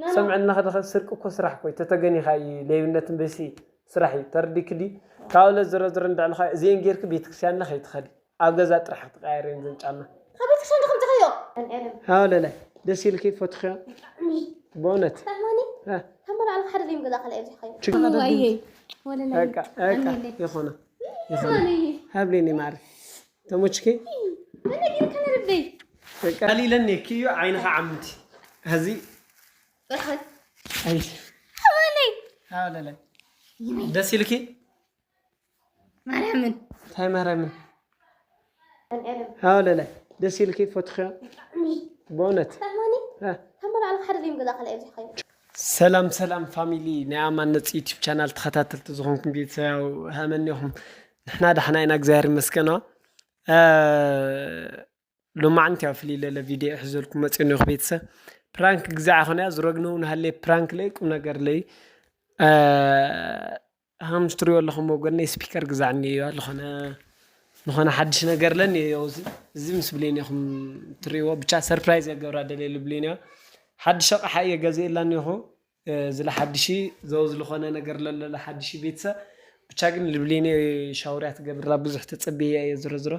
ሰምዕና ከደኸ ስርቂ እኮ ስራሕ እኮ እዩ። ተተገኒኻ እዩ ሌብነትን በሲ ስራሕ እዩ። ተረዲክ ድዩ? ካብ ለ ዝረዝረ እንዳዕልኻ እዚአን ጌርክ ቤተክርስትያን ከይትኸዲ ኣብ ገዛ ጥራሕ ክትቀያየር እየን ዘን ጫማ። ካብ ቤተክርስትያን ዶ ከምጽኻዮ? ሃው ለለ ደስ ኢልኪ ፈትኽዮ። ብእውነት ታማኒ እ። ካብ መርዓ ሓደ ዘይም ገዛ ካልኣይ ኣብዚኻዮ። ችግር እሞ ኣይሄ ወለላይ በቃ በቃ ኣሜን። ይኾነ ይኾነ። ማኒ ሃብሊኒ ማር ተሞችኪ መነጊር ከነርበይ በቃ ሊለኒ ክዩ ዓይንኻ ዓምቲ ሀዚ ጥራሕ ኣይ ወለላይ ሃው ለለ ደስ ኢልኪ ማርያምን እንታይ ማርያምን ሃው ለለ ደስ ኢልኪ ፈትኽዮ ብእውነት ታማኒ እ። ካብ መርዓ ሓደ ዘይም ገዛ ካልኣይ ኣብዚኻዮ። ሰላም ሰላም ፋሚሊ ናይ ኣማን ነፂ ዩቲብ ቻናል ተኸታተልቲ ዝኾንኩም ቤተሰብ ሃመኒኹም ንሕና ዳሕና ኢና እግዚኣብሔር ይመስገን። እ፣ ሎማዓንቲ ያው ፍልይ ለለ ቪድዮ ይሕዘልኩም መፅኡ ኒኹ ቤተሰብ ፕራንክ ግዛዕ ኾነ ዝረግነው ንሃለ ፕራንክ ለይ ቁም ነገር ለይ እ፣ ሃምስትሪዮ ኣለኹም ወገነይ ስፒከር ግዛዕኒ እዩ ዝኾነ ዝኾነ ሓድሽ ነገር ለኒ እዩ እዚ እዚ ምስ ብሌን ኢኹም ትሪእዎ ብቻ ሰርፕራይዝ የገብራ ደልየ ልብሌን እዮ ሓድሽ ኣቕሓ እየ ገዚእላ እኒኹ እዚ ለሓድሺ ዘው ዝልኾነ ነገር ለለለ ሓድሺ ቤተሰብ ብቻ ግን ልብሌን ሻውርያ ትገብራ ብዙሕ ተጸብያ እየ ዝሮ ዝሮ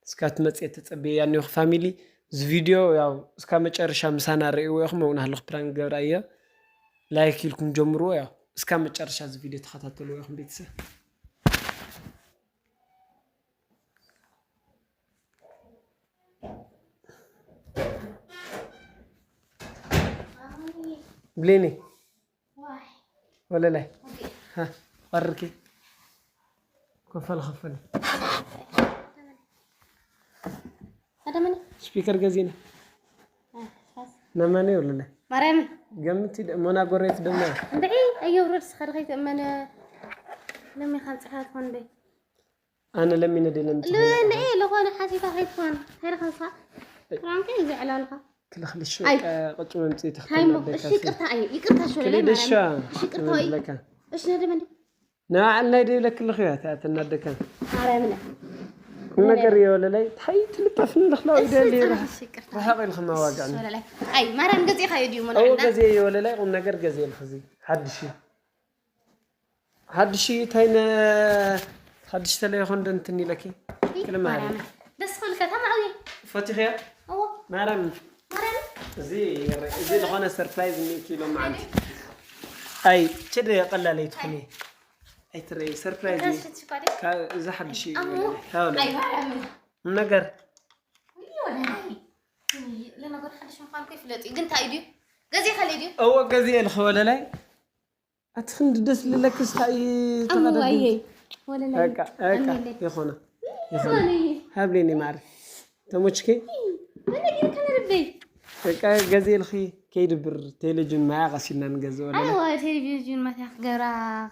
እስካ ትመጽእ ተጸብያ እኒኹ ፋሚሊ እዚ ቪድዮ ያው እስካ መጨረሻ ምሳና ርእይዎ ኢኹም እውን ሃለኹ ፕራንክ ገብራ እየ ላይክ ኢልኩም ጀምርዎ ያው እስካ መጨረሻ እዚ ቪድዮ ተኸታተልዎ ኢኹም ቤተሰብ ብሌኒ ወለላይ ሀ፣ ቀርርኪ ኮፈል ኸፈል ኣደመኒ ስፒከር ገዚና ነመኒ ወለላይ ማርያምን ገምቲ ደ- ሞና ጎረቤት ደሞ እንድዒ ኣየውረድ ስኻ ድኸይትእመነ ለሚኻን ፅፋት ኾን በይ ኣነ ለሚነ ደለን ንኤ ለኾነ ሓሲታ ከይትኾን ሃይረኸንሳ ፍራንከ እዩ ዝዕላልኻ ክልኽልሽ ኣይ። ቀጭ መምፅኢ ታይሞ ተኽተናደካ እሺ ይቅርታ እዩ ይቅርታ ሽወለላይ ክልደሻ ማርያም እሺ ይቅርታ እዩ ትብለካ እሺ ነደመ እንዲ ንባዕል ናይ ደይብለክልኽ እያ እታ ትናደካ ማርያምነ ቁም ነገር እየ ወለላይ ታይ ትልጠፍኒ ልኽላው እሺ ይደሊ ጽናሕ እሺ ይቅርታ ርሓቕ ኢልኽማ ዋጋዕኒ ሽወለላይ ኣይ ማርያም ገዜኻ እዩ ድዩ እዎ መናዕና ገዜ እየ ወለላይ ቁም ነገር ገዜ ኢልኽዚ ሓድሽ እዩ ሓድሽ እንታይ ነ ሓድሽ ተለይ ኾን ደንትን ኢለኪ ክልማሪ ደስ ፈልከ ተማዊ ፈቲኽያ እዎ ማርያም ማርያም እዚ እዚ ዝኾነ ሰርፕራይዝ ሚኪ ኢሎም መዓንቲ ኣይ ችድ ቀላል ኣይትኹኒ ኣይትረይ ሰርፕራይዝ እዩ። ካብ እዚ ሓድሽ እዩ ኣሞ ይብለኒ። ሃው ለ- ኣይ ማርያም ነገር እዩ ወደ ናይ ለነገሩ ሓድሽ ምዃን እኮ ይፍለጥ እዩ ግን እንታይ ድዩ ገዜ ከለ ድዩ እዎ ገዜ ልኸወለላይ ኣቲ ክንዲ ደስ ልለክስ ካይ ኣሞ ተቐደዲ ኣይሄ ወለላይ በቃ በቃ ኣሜን። ይኾነ ይኾነ ሃብሊኒ ማሪ ተሞችኪ መነጊር ከነርበይ በቃ ገዜ ልኺ ከይድብር ቴሌጅን ማያ ቀሲልና ንገዝኦ ኣለና ኣዋ ቴሌቪዥን ማታ ክገራ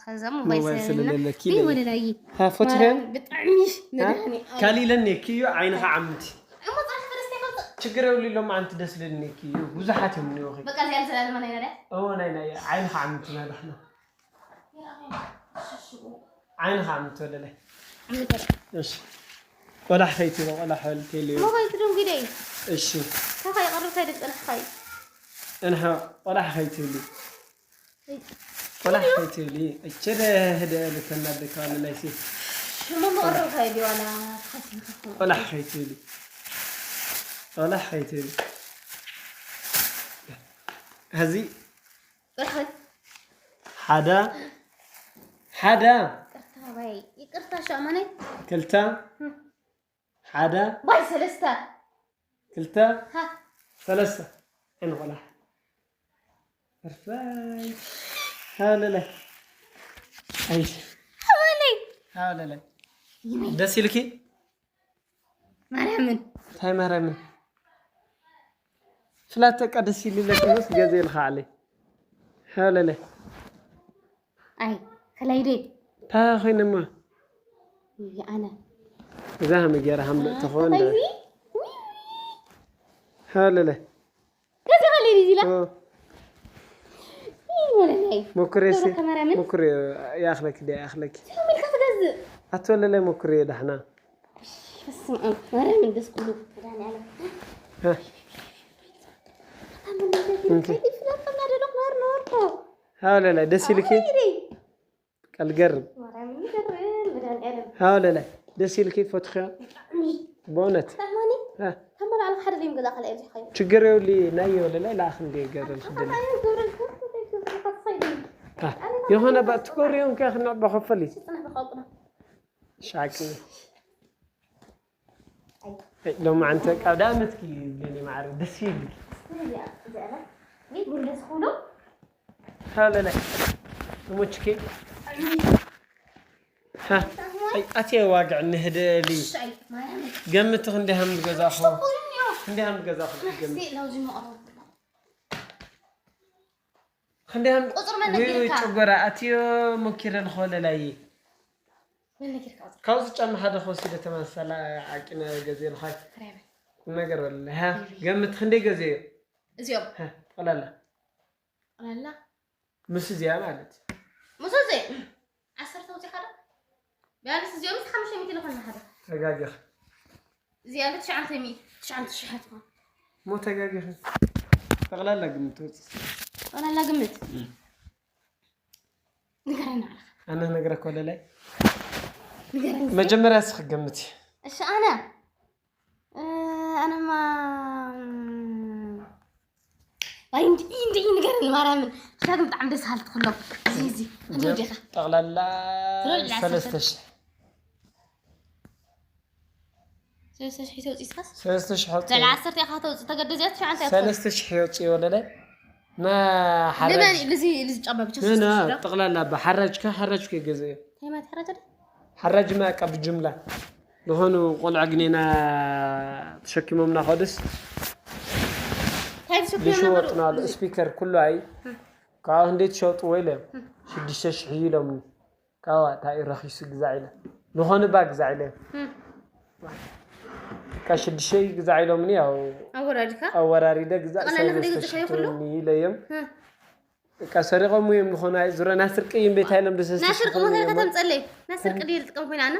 ከዛ ሞባይል ሞባይል ስለለለ ስለለለኪ ወይ ወለላይ ሃ ፎትኸን ብጣዕሚ መድሃኒ ካሊለኒ ክዩ ዓይንኻ ዓምቲ እሞ ጻሕ ፈረስቲ ኸምጽእ ችግር የብሉ ኢሎም ኣንቲ ደስ ልልኒ ክዩ ብዙሓት እዮም ንዮኺ በቃ እዚኣ ዘላለማ ናይ ነዳ እዎ ናይ ናይ ዓይንኻ ዓምቲ ናዳሕና ዓይንኻ ዓምቲ ወለለ እሺ ቆላሕ ኸይቲ ቆላሕ በልቴሉ ሞባይል ትደንጉደ እዩ እሺ ካኻ ይቐርብ ካይደ ዝጸንሕኻ እዩ እንሓ ቆላሕ ኸይትብሊ ቆላሕ ከይትብሊ እችደ ህደ ልተናደካ ዋለ ናይሲ ሽሙ መቅረብ ካይዲ ዋላ ቆላሕ ከይትብሊ ቆላሕ ከይትብሊ ሀዚ ሓደ ሓደ ይቅርታ ሻማነይ ክልተ ሓደ ባይ ሰለስተ ክልተ ሰለስተ እንቆላሕ ርፋይ ሃለለ ኣይ ሓወለይ ሃለለ ደስ ኢልኪ ማርያምን እንታይ ማርያምን ፍላት በቃ ደስ ኢሉ ለኪ ምስ ገዜ ኢልካ ዓለይ ሃለለ ኣይ ከላይደይ እንታይ ኮይነማ ኣነ እዛ ሃመ ገይራ ሃምለጥ ተኾን እንታይ ሃለለ ከዚ ከለይ ዲላ ሞክሬሲ ሞክሬ ያኽለክ ዲ ያኽለክ ኣትወለለ ሞክሬ ዳሕና ማርያምን ደስ ኩሉ መድኃኒዓለም እንታይ ፍላጥ ከምና ደለኹ ሃው ለላይ ደስ ኢልኪ? ቀልገርም። ማርያም ይገርም። መድኃኒዓለም ሃው ለላይ ደስ ኢልኪ? ፈትኽዮ? ብእውነት ታማኒ እ፣ ተመላ ኣለ ሓደ ደም ገዛ ካልኣይ ኣብዚ ኸይኑ ችግር የብሉ። ናይ የብሉ ላይ ለኣኽ እንደ ገረል ክደል ኣይ ገብረ ገብረ ገብረ ኸፋይ እ፣ የኾነ ባ ትኮርዮም ከ ክነዕባ ኸፈሊ ጽና በቃ ሻቂ ሎማዓንቲ በቃ ዳመትኪ ለኒ ማዕረ ደስ ይብል። ሃለለ እሞችኬ ኣትየ ዋግዕ ንህደሊ ገምት ክንዲ ሃም ዝገዛኹ ክንዲ ሃም ዝገዛኹ ገምት ክንዲ ሃም ቁፅር መን ነጊርካ? ጨጎራ ኣትዮ ሞኪረ ንኸለላይ መን ነጊርካ? ካብዚ ጫማ ሓደ ከወሲደ ተመሳላ ዓቂነ ገዜ ልኻይ ነገር በለ ሃ ገምት ክንደይ ገዜ እዩ እዚኦም ጠቕላላ ጠቕላላ ምስ እዚኣ ማለት እዩ ምስ እዚ ዓሰርተ ውፂኻ ዶ ቢያንስ እዚኦም ምስ ሓሙሽተ ሚእቲ ዝኾነ ሓደ ተጋጊኻ እዚኣ ለ ትሽዓተ ሚእቲ ትሽዓተ ሽሕ ትኾን ሞ ተጋጊኺ ጠቕላላ ግምት ትወፅእ ጠቕላላ ግምት ንገረና ዓለኻ ኣነ ክነግረካ ለላይ ንገረኒ መጀመርያ ስኽገምት እዩ እሺ ኣነ እ፣ ኣነማ እም፣ ዋይ እንድዒ እንድዒ ንገረኒ ማርያምን ሽሻት ብጣዕሚ ደስ ሃልቲ ኩሎም እዚ እዚ እንዲ ወዲኻ ጠቕላላ ትረድእ ሰለስተ ሽሕ ሰለስተ ሽሕ ተውፂስካስ ሰለስተ ሽሕ ልዕሊ ኣውፅእ ዓሰርተ ኢኻ ተውፅእ ተገደዚያ ትሽዓተ ኢኻ ሰለስተ ሽሕ የውፅእ ወለለ ና ንመን ሓራጅ እዩ እዚ እዚ ጫማ ብቻ ንና ሰለስተ ሽሕ ዶ? ጠቕላላ ብሓራጅ ከ ሓራጅ ከ ገዘ እዩ እንታይ ማለት ሓራጅ ዶ? ሓራጅ ማያ ካብ ጅምላ ዝኾኑ ቆልዓ ግኔና ተሸኪሞምና ከዱስ እንታይ ተሸኪሞም ዝሽወጡ ነበሩ? ናሉ ስፒከር ኩሉ ኣይ ካብ ክንደይ ትሸጡ ወይለ ሽዱሽተ ሽሕ ኢሎምኒ ካብ እንታይ ረኺሱ ግዛዕ ኢለ ዝኾነ ባ ግዛዕ ኢለ እም፣ ካብ ሽዱሽተ ግዛዕ ኢሎምኒ ያው ኣወራድካ ኣወራሪደ ግዛዕ ጠቕላላ ክንደይ ሰለስተ ግዜ ሽሕ ከይብሉ? ትብሉኒ ኢለዮም እም፣ በቃ ሰሪቖም እዮም ዝኾነ ኣይ ዙረ ናይ ስርቂ እዮም ቤት ሃይሎም ደሰስተ ናይ ስርቂ ቦታ ከተምፀለይ ናይ ስርቂ ድየ ልጥቀም ኮይና ኣነ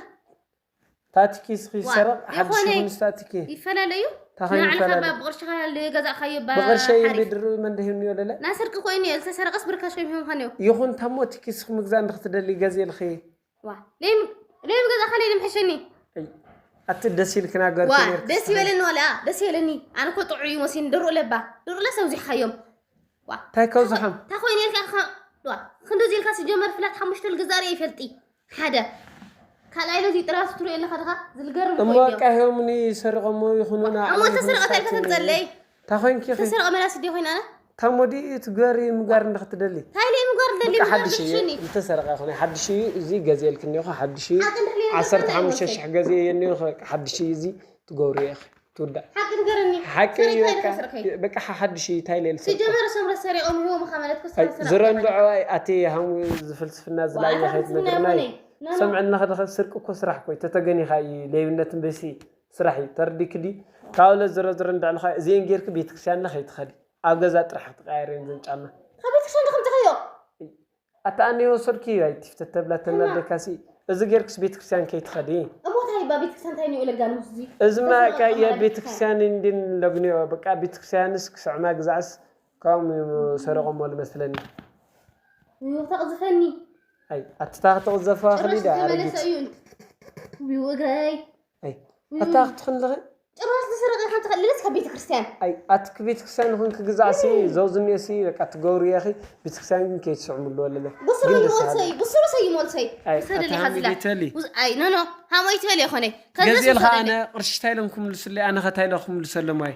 ታቲኪ ስኺ ዋ፣ ሰረቕ የኾነ ሓድሽ ይኹን ስታቲኪ ይፈላለዩ ታኸይ ንዓለኻ ይፈላለ ባ ብቕርሽኻ ዝገዛእካዮ ባ ብቕርሸይ ሓሪፍ ብድሩ መን ደሂብኒ ወለለ ናይ ስርቂ ኮይኑ እየ ዝተሰረቐስ ብርካሽ ከይም ሂቦም ኸነዮ ይኹን ታሞ ቲኪ ስኺ ምግዛእ ንክትደሊ ገዜ ልኺ ዋ ለይም ለይም ገዛእካ ለይልም ሕሸኒ ኣቲ ደስ ኢልክና ገርኩ ዋ ነርክስ ደስ ይበለኒ ዋላ ደስ ይበለኒ ኣነ እኮ ጥዑይ እዩ መሲኒ ደርኡ ለባ ደርኡ ለሰ ኣብዚሕካዮም ዋ እንታይ ከብዝሖም እንታይ ኮይኑ ኢልካ ኢኻ ዋ ክንዲ እዚ ኢልካ ሲጀመር ፍላት ሓሙሽተ ልግዛእ ርእየ ይፈልጢ ሓደ ካልኣይ ነዚ ጥራሱ ትሪኦ ኣለኻ ድኻ ዝልገርም እሞ ኮይኑ ኣቃሂቦምኒ ሰሪቖሞ ይኹኑና እሞ ተሰረቐ እንታይ ኢልካ ተምፀለይ እንታይ ኮይንኪ ኢኺ ተሰረቐ መላስ እንዲ ኮይና ኣነ ታሞዲ ትገሪ ምጋር እንድኽትደሊ እንታይ ኢለ ምጋር ደሊ በቃ ምጋር ሓድሽ እዩ ሽኒ ዝተሰረቐ ይኹን ሓድሽ እዩ እዚ ገዜ ኢልክኒ ኢኹ ሓድሽ እዩ ሓቂ እንድሕር ኢለ ዓሰርተ ሓሙሽተ ይኸውልሽ። ሽሕ ገዜ እየኒ ኢኹ ሓድሽ እዩ እዚ ትገብሩ ኢኺ ትውዳእ ሓቂ ንገረኒ ሓቂ እዩ ሰሪቕካ በቃ ይተስረኸይ በቃ ሓድሽ እዩ እንታይ ኢለ ልሰ ሲጀመር ሰምረ ሰሪቖም ሂቦም ኻ ማለት ኩስ ዝረንድዖ ኣይ ኣቲ ሃሙ ዝፍልስፍና ዝላየ ከይትነግርና እዩ ሰምዕልና ከደኸ ስርቂ እኮ ስራሕ እኮ እዩ ተተገኒኻ እዩ ሌብነት እምበሲ ስራሕ እዩ ተረዲክ ዲ ካብ ለ ዝረ ዝረንድዕልኻ እዚአን ጌርክ ቤተክርስትያን ከይትኸዲ ኣብ ገዛ ጥራሕ ክትቀያር እየን ዘን ጫማ ካብ ቤተክርስትያን ከምፅኸዮ ኣታ ኣነ የወሰድኩ እዩ ኣይትፍተት ተብላ ተናደካሲ እዚ ጌርክስ ቤተክርስትያን ከይትኸዲ እሞ እንታይ ባ ቤተክርስትያን እንታይ ንኡ ለጋንሙስ እዚ እዚማ ቃ የቤተክርስትያን እንድን ለግንዮ በቃ ቤተክርስትያንስ ክስዕማ ግዛዕስ ካብኦም እዮም ሰረቆሞ ዝመስለኒ ተቕዝፈኒ ኣይ ኣትታ ክትቕዘፋ ጭራሽ ክሊዳ ዝተመለሰ ኣረጊት እዩ እዩ እግረይ ኣይ ኣታ ክትኽንልኺ ጭራሽ ዝስረቐ ከም ትኽእልልስ ካብ ቤተክርስትያን ኣይ ኣትክ ቤተክርስትያን ይኹን ክግዛዕሲ ዘውዝኒዮሲ በቃ ትገብሩ ኢኺ ቤተክርስትያን ግን ከይትስዕምሉ ኣለለ ብስሩ ግን ደስ ይሞልሰይ ይበል። ብስሩ ሰይ ይሞልሰይ ኣይ ውሰደለይ ኣታ ካዝላ ቤተሊ ውስ- ኣይ ኖ ኖ ሃሞይ ትበል ይኾነ ገዜ ከዘስ ኢልካ ኣነ ውሰደለይ ቅርሽታ ኢሎም ክምልሱለይ ኣነ ከታይ ኢለ ክምልሰሎም ኣይ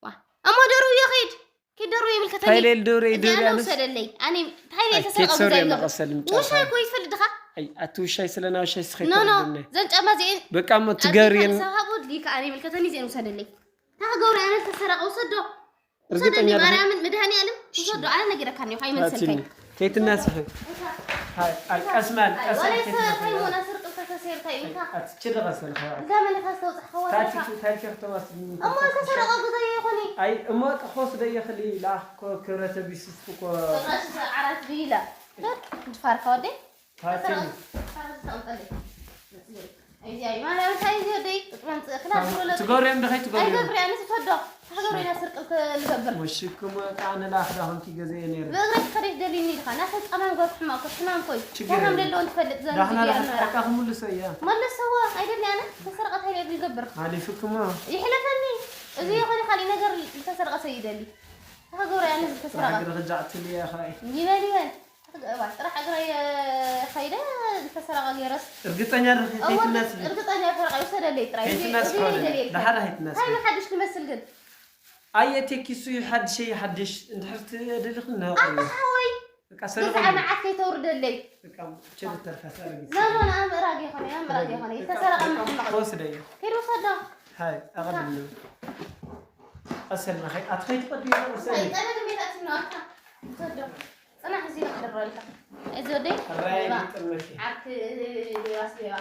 ዋ፣ እሞ ደሩ ይኺድ ኪድ ደሩ ይብል ከተኒ ታይሌል ደሩ እዚኣ ደሩ ነው ኣነስ ውሰደለይ ኣነ ታይሌል ኣይ ተሰረቀ ኬትሶር ብዛይ የመቐ ገበር ሰልም ውሻ ጫውታ እኮ ይትፈልድ ድኻ ኣይ ኣቲ ውሻይ ስለ ናውሻይ ስኸይ ኖ ኖ ተረድነ ዘን ጫማ እዚኤን በቃ እሞ ትገርየን ሰሃቡ ድካ ኣነ ይብል ከተኒ እዚኤን ውሰደለይ ታኸ ገብረ ኣነ ተሰረቀ ውሰዶ እርግጠኛ ውሰደኒ ዲኻ? ማርያምን መድሃኒ ኣለም ውሰዶ ኣነ ነጊረካኒ ኢኻ ኣይመልሰልካይ ኣትኒ ከይትናስኺ ኣይ ኣይ ቀስማን ቀስማን ወለይ ከይትናስኺ ሰበይ ሞና ስርቂ ተተሰይርካ ኢኻ ኣትችደ ቀሰልኻ እዛ መለካ ዝተውፅሕካ ወለካ ታቲኪ ታሪክ ተዋስኒ እሞ ተሰረቀ ብዙ ይኹኒ ኣይ እሞ ተኾስ ደየኽሊ ላኽ ኮ ክብረተ ቢስስ እኮ ጭራሽ ዓራት ብይላ ድፋርካ ወደይ ታቲኒ ትገብርዮም ዶ ከይትገብርዮም ሃገሩ ኢና ስርቂ ንገብር። ወሽክሞ ቃ ንላኽ ዳኹም ኪገዘ ነይሩ። ብእግረይ ክኸደሽ ደሊኒ ኢልካ ናተ ፃማም ጓል ሕማም እኮ ሕማም ኮይ ችግር ከም የለም። ደለዎ እንትፈልጥ ዘንድ ዳሕና ቪድዮ ዳሕና ኣመራ ዕቃ ክምልሶ እያ። መለሰዎ። ኣይደሊ ኣነ ተሰረቀት ሃይለ ይገብር ሓሊፍክሞ ይሕለፈኒ። እዚ ይኾነ ካሊእ ነገር ዝተሰረቀ ሰብ ይደሊ። ሃገሩ ኣነ ዝተሰረቀ ራግሪ ክጃዕትል እያ ኸይ። ይበል ይበል። እባ ጥራሕ እግረይ ከይደ ዝተሰረቀ ገይረስ እርግጠኛ ርኺ እወ ከይትነስሊ እርግጠኛ ሰረቀ ይውሰደለይ ጥራይ። ከይትነስሊ ዳሕና ዳሕና ከይትነስሊ ሓይሊ ሓድሽ ክመስል ግን ኣየ ቴኪሱ ሓድሸይ ሓድሽ እንድሕር ትደልኽን ነው ኣሓወይ በቃ በዛ ሰለቆ መዓት ከይተውርደለይ በቃ ቸልተርካ ሰረጊ ኖ ኖ ኣምራግ ይኾነ ኣምራግ ይኾነ ዝተሰረቀ ምሕመቕ ተወስደዮ ከይድ ወሰዶ ሃይ ኣቐድም ቀሰልና ኸይ ኣትኸይ ትቐድዮ ቀሰሊ ጠበግ ቤታችን ነው ኣታ ወሰዶ ፅናሕ እዚ ክድረልካ እዚ ወደይ ራይ ጥርመሽ ዓርክ ሌባስ ሌባ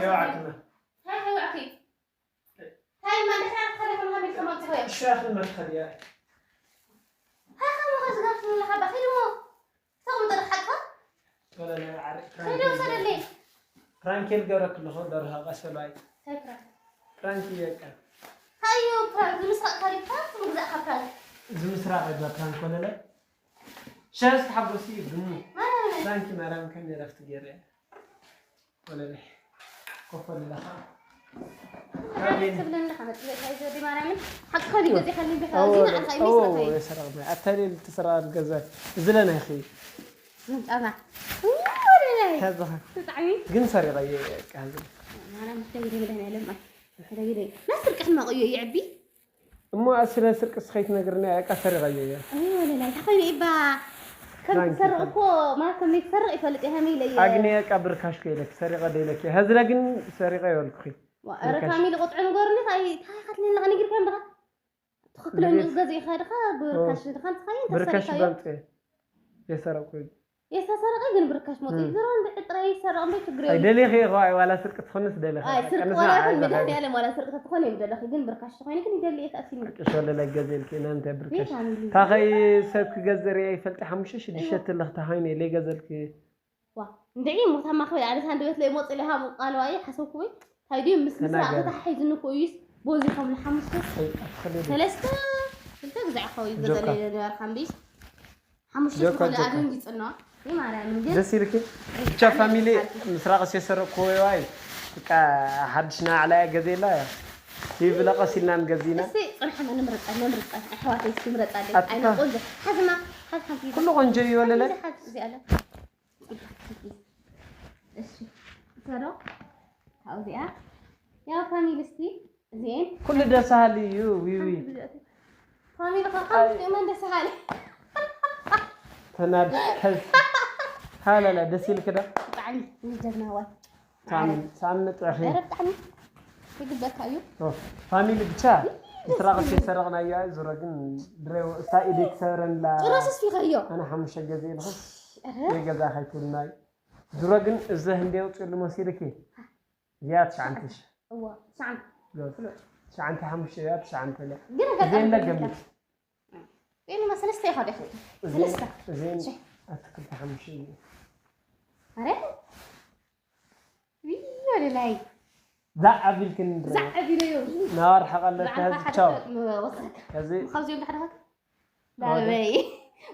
ኬዋዕክመ ሃይ ሃይ ዋዕኪ ታይ ማለትካ ከለካ መሃመል ከማን ትኸዮ እሻኽን መትኸድያ ሃይ ከማን ዝጋፍ ለካ ባኺ ድሞ ተቕምጥ ሓቅካ ወለለ ዓሪ ከይደ ወሰደለይ ፕራንክ የልገረክ ኣለኹ ደርሃ ቀሰሉ ኣይ ታይ ፕራንክ ፕራንክ እየቃ ሃዩ ፕራንክ ንምስራቅ ካሊካ ትምግዛእካ ፕራንክ እዚ ምስራቅ እዛ ፕራንክ ወለለ ሸስ ተሓጎሲ እዩ ድሙ ማርያም ፕራንክ ማርያም ከም የረፍት ገይረ ወለለ ኮፍ ወለለ ኸዓ ትብለኒ ከመፅእ ታይ ዘዲ ማርያምን ሓቅካ ዲገዚኻኒ ቢኻ እዚ ንዓኻ ይመስለካ እዩ የሰረቅ ኣታይለ ልትሰራ ገዛ እዚ ለናይኺ ምንጣና ከዝኻ ብጣዕሚ ግን ሰሪቐ ቃዚ ማርያም ተግደ መድኃኒዓለም ተግደ ናስር ቅሕመቕ እዩ ይዕቢ እሞ ኣስለ ስርቂ ስኸይት ነግርና ያቃ ሰሪቐ እየ ወለላ እንታይ ኮይኑ ኢባ ከም ትሰርቕ እኮ ማለት ከም ዘይትሰርቕ ይፈልጥ እየ ሃመይ ኢለ እየ ኣግኒ ያቃ ብርካሽ ከይለክ ሰሪቐ ደይለክ ሀዝለ ግን ሰሪቐ ይበልኩኺ ኧረ ካሚል ቁጥዑ ንገሩኒ ታይ ታይ ከትልኒ ንግር ከም ብኻ ትኽክለኛ ገዚእኻ ድኻ ብርካሽ ድኻ እንታይ ብርካሽ ተሰርካዮ በምፅ የሰረቁ የተሰረቀ ግን ብርካሽ መውፅእ ዝሮ እንድዒ ጥራይ ይሰረቕ እምበር ችግር የብሉን። ኣይደሊኺ ኢኻ ዋላ ስርቂ ትኾንስ ደሊኻ ኣይ ስርቂ ዋላ ይኹን መድኃኒዓለም ዋላ ስርቂ ተትኾን እዮም ደለኺ ግን ብርካሽ ተኾይኑ ግን ይደሊ እየ ተኣሲኒ። ሸለለ ገዜልኪ ናንተ ብርካሽ ቤት ኣሚሉ ታኸይ ሰብ ክገዝር እየ ይፈልጥ ሓሙሽተ ሽዱሽተ ትለኽ ታኸይነ ለይ ገዘልኪ ዋ እንድዒ ሞታ ማኽበል ኣነ ሳንድበት ለይ ሞፅ ለይ ሃሙ ቃለዋ እየ ሓሰብኩ ወይ ታይ ድዩ ምስ ምስራ ተናገር። ተታሒዝኒ እኮ እዩስ በዚሖም ንሓሙሽተ ኣትኸደሉ ሰለስተ ክልተ ግዜ ዓኸው እዩ ጆካ። ገዘለ ነበር ሓምቢሽ ሓሙሽተ ጆካ፣ ዝኾነ ጆካ። ኣደንጊፅና ይማርያምን ግን ደስ ኢልኪ ብቻ ፋሚሊ ምስራቅ ዝሰረቅኩዎ ዋይ በቃ ሓድሽ ናዕላ እያ ገዜላ እያ ይብለ ቀሲልና ንገዚና እስቲ ፅንሐና ንምረፃ ንምረፃ ኣሕዋተይ እስቲ ምረፃለይ ኣትካ። ኣይነ ቆንጆ ሓዝማ ሓዝ ሓንቲ ኩሉ ቆንጆ እዩ ወለለ ሓዝ እዚኣ ኣለ እሺ ሰዶ ካብዚኣ ያው ፋሚሊ እስቲ እዚኤን ኩሉ ደስ ሃሊ እዩ ዊዊ ፋሚሊ ከካም መን ደስ ሃሊ ተናድ ከዝ ሃለለ ደስ ኢልክ ዶ ብጣዕሚ ንጀግና ዋይ ሳሚ ሳሚ ጥዕኺ ኧረ ብጣዕሚ ይግበካ እዩ ፋሚሊ ብቻ ምስራቅ ከይሰረቅናዮ ዝሮ ግን ድሬው እሳ ኢደይ ትሰብረንላ ጭራስ እስፊኸዮ ኣነ ሓሙሽተ ገዜ ኢልኹ ኧረ ወይ ገዛ ከይትብልናይ ድሮ ግን እዚ ህንደ የውፅሉ መሲልኪ እዚኣ ትሽዓንተ ሺሕ እዋ ትሽዓን ትሽዓንተ ሓሙሽተ እያ ትሽዓንተ እለ ግን እዚኤን ኣጋጣሚ ገምት ጤንማ ሰለስተ ኢኻ ዲኻ እዚኤን ሰለስተ እዚኤን ሽሕ ኣትክልቲ ሓሙሽተ እዩ ኣረ ይዮ ደላይ ዛዕ ኣቢልክን ዛዕ ቢለዮ ናባር ሓቐለካ ብዓልካ ህዚ ሓደ ቻው ሰብ ወሰድካ ከዚ ካብዚኦም ዳሕዳኻ ዳበይ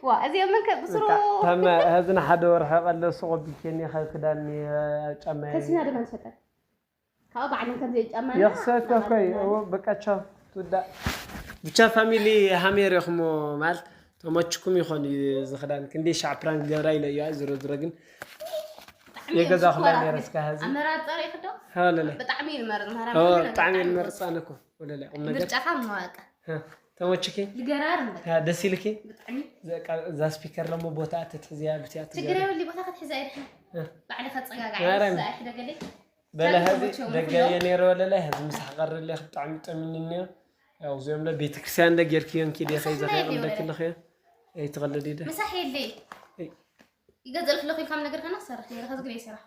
ዋ እዚኦም መን ከብስሩ ተመ ህዚ ንሓደ ወርሒ ቀለ ሱቕ ኣቢልኬኒ ካብ ክዳን ጫማ ከሲና ድማ ንሸጠን ካብኡ ባዕሎም ከም ዘይጫማ የኽሰት ኮይ በቃ ቻው ትውዳእ ብቻ ፋሚሊ ሃሜር ኢኹሞ ማለት ተመችኩም ይኾን እዩ ዝኽዳን ክንደይ ሻዕ ፕራንክ ገብራ ኢለ እዩ ዝሮ ዝሮ ግን የገዛ ኩላ ነረስካ ህዚ ኣመራርፃ ሪኢኽዶ ሃለለ ብጣዕሚ እዩ ዝመርፅ ኦ፣ ብጣዕሚ እዩ ዝመርፃን እኮ ወለለ ቁም ነገር ምርጫኻ መዋቀ እ፣ ተመችኪ ልገራርም በቃ እ፣ ደስ ኢልኪ ብጣዕሚ በቃ እዛ ስፒከር ለሞ ቦታ ትትሕዝያ ብትያ ችግር የብሉ ቦታ ክትሕዛ ይድሕን እ። ባዕሊ ከፀጋጋ ማርያም። ይስራሕ ደገለይ በለ ሳሚ ሀዚ ተመችዮም ደገ ይኽእሎ። የኔሮ ወለለ ሀዚ ምሳሕ ቀርለ ብጣዕሚ ጠሚንኒ ያው እዚኦም ለ ቤተክርስትያን ለ ጌርክዮ እንኪ ደ ምሳሕ ከይዘ ናይ ከይቕምለኪ ወለለ። ለኸ ኣይትቐልድ ደ ምሳሕ የለይ እይ። ይገዘልክ ለኹ ኢልካ ነገር ከና ትሰርሕ ነረ ከዚ ግን ይሰራሕ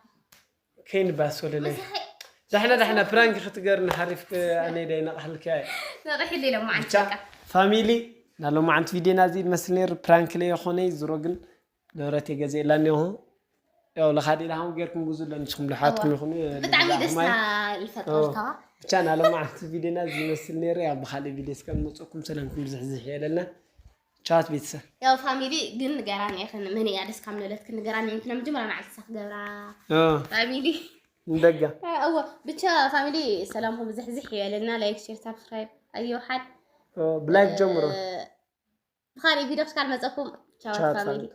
ከይንባስ ወለለ ምሳሕ ዳሕና ዳሕና ፕራንክ ክትገርኒ ሓሪፍ ኣነ ደ ይነቕሕልካ ነቕሕ የለይ ሎማዓንቲ ብቻ በቃ ፋሚሊ ናሎማዓንቲ ቪድዮና እዚ መስል ነይሩ ፕራንክ ለይ የኾነ ዝሮ ግን ንብረት የገዝእላ እኒሆ ያው ለኻዲ ኢላ ሃም ጌርኩም ግዙ ለንስኹም ልሓትኩም ይኹኑ ብጣዕሚ ደስታ ይፈጥረልካ ብቻ ናለማዓንቲ ቪድዮና ዝመስል ነይሩ። ያው ብካልእ ቪድዮ እስከምንመፀኩም ሰላምኩም ዝሕዝሕ የለና። ቻት ቤተሰብ። ያው ፋሚሊ ግን ንገራን ኢኽን መን እያ ደስ ካብ ንለትክን ንገራን እንትና መጀመርያ መዓልቲ ሳክ ገብራ ፋሚሊ እንደጋ እዎ ብቻ ፋሚሊ ሰላምኩም ዝሕዝሕ የለና። ላይክ ሼር ሳብስክራይብ ኣየውሓድ ብላይክ ጀምሮ። ብካልእ ቪድዮ ክሳብ መፀኩም ቻው ቻት ፋሚሊ። ፋሚሊ።